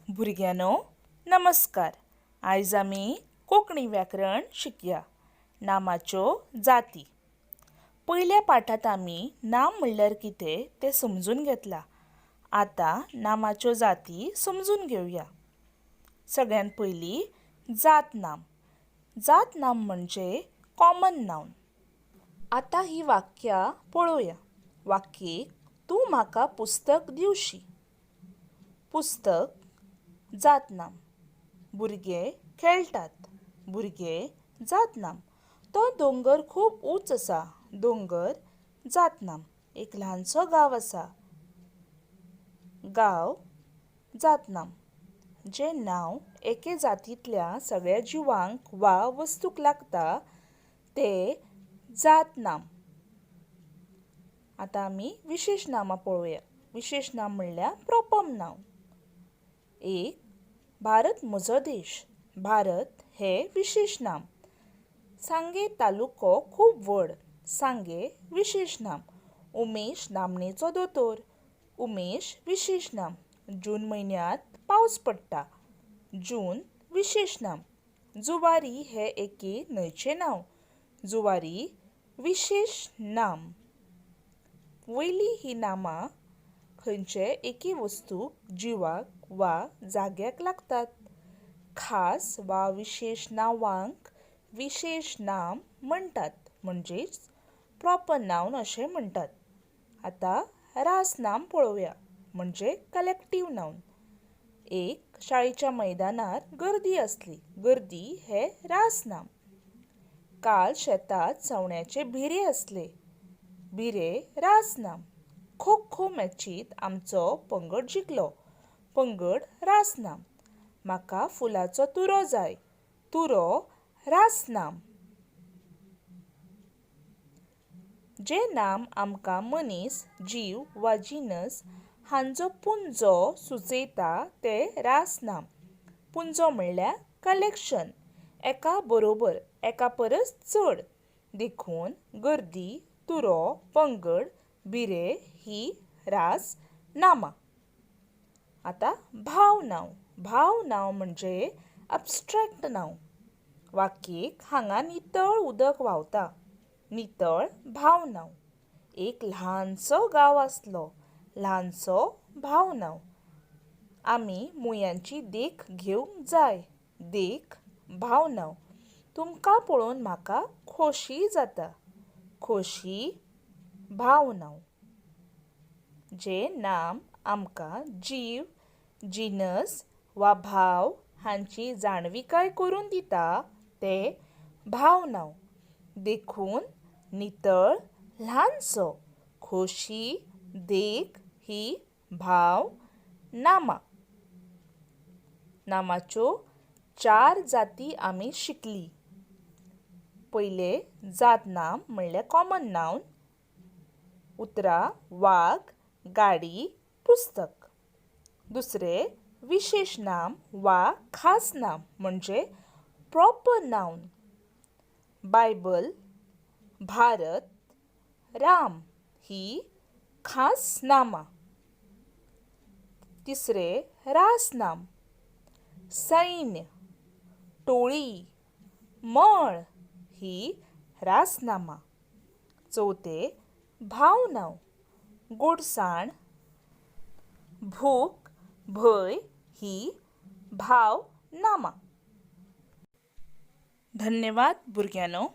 भुरग्यांनो, नमस्कार. आयज आमी कोंकणी व्याकरण शिकया, नामाच्यो जाती. पयल्या पाठांत आमी नाम म्हणल्यार कितें तें समजून घेतलां. आतां नामाच्यो जाती समजून घेवया. सगळ्यांत पयलीं जात नाम. जात नाम म्हणजे कॉमन नाउन. आतां ही वाक्यां पळोवया. वाक्य एक, तूं म्हाका पुस्तक दिवशी. पुस्तक जात नाम. भुरगे खेळटात. भुरगे जात नाम. तो दोंगर खूब ऊंच आसा. दोंगर जात नाम. एक ल्हानसो गांव आसा. गांव जात नाम. जें नांव एके जातींतल्या सगळ्या जिवांक वा वस्तूक लागता तें जात नाम. आतां आमी विशेश नामां पळोवया. विशेश नाम म्हणल्यार प्रॉपर नाउन. एक, भारत म्हजो देश. भारत हें विशेश नाम. सांगे तालुको खूब व्हड. सांगे विशेश नाम. उमेश नामनेचो दोतोर. उमेश विशेश नाम. जून म्हयन्यांत पावस पडटा. जून विशेश नाम. जुवारी हें एके न्हंयचें नांव. जुवारी विशेश नाम. वयलीं हीं नामां खंयचे एके वस्तूक, जिवाक वा जाग्याक लागतात. खास वा विशेश नांवांक विशेश नाम म्हणटात, म्हणजेच प्रॉपर नाउन अशें म्हणटात. आतां रास नाम पळोवया, म्हणजे कलेक्टीव नाउन. एक, शाळेच्या मैदानार गर्दी आसली. गर्दी हें रास नाम. काल शेतांत सवण्याचे भिरें आसलें. भिरें रास नाम. खो खो मॅचींत आमचो पंगड जिखलो. पंगड रास नाम. म्हाका फुलांचो तुरो जाय. तुरो रास नाम. जें नाम आमकां मनीस, जीव वा जिनस हांचो पुंजो सुचयता तें रास नाम. पुंजो म्हणल्यार कलेक्शन, एका बरोबर, एका परस चड. देखून गर्दी, तुरो, पंगड, भिरें ही रास नामां. आतां भाव नांव. भाव नांव म्हणजे अबस्ट्रॅक्ट नांव. वाक्य एक, हांगा नितळ उदक व्हांवता. नितळ भाव नांव. एक ल्हानसो गांव आसलो. ल्हानसो भाव नांव. आमी मुयांची देख घेवंक जाय. देख भाव नांव. तुमकां पळोवन म्हाका खोशी जाता. खोशी भाव नांव. जें नाम आमकां जीव, जिनस वा भाव हांची जाणविकाय करून दिता तें भाव नांव. देखून नितळ, ल्हानसो, खोशी, देख ही भाव नामां. नामाच्यो चार जाती आमी शिकली. पयलें जात नाम म्हणल्यार कॉमन नाउन. उतरां वाग, गाडी, पुस्तक. दुसरें विशेश नाम वा खास नाम, म्हणजे proper noun. Bible, Bharat, Ram ही खास नामां. तिसरें रास नाम. सैन्य, टोळी, मळ ही रास नामां. चवथें भाव नांव. गोडसाण, भूक, भंय ही भाव नामां. धन्यवाद भुरग्यांनो.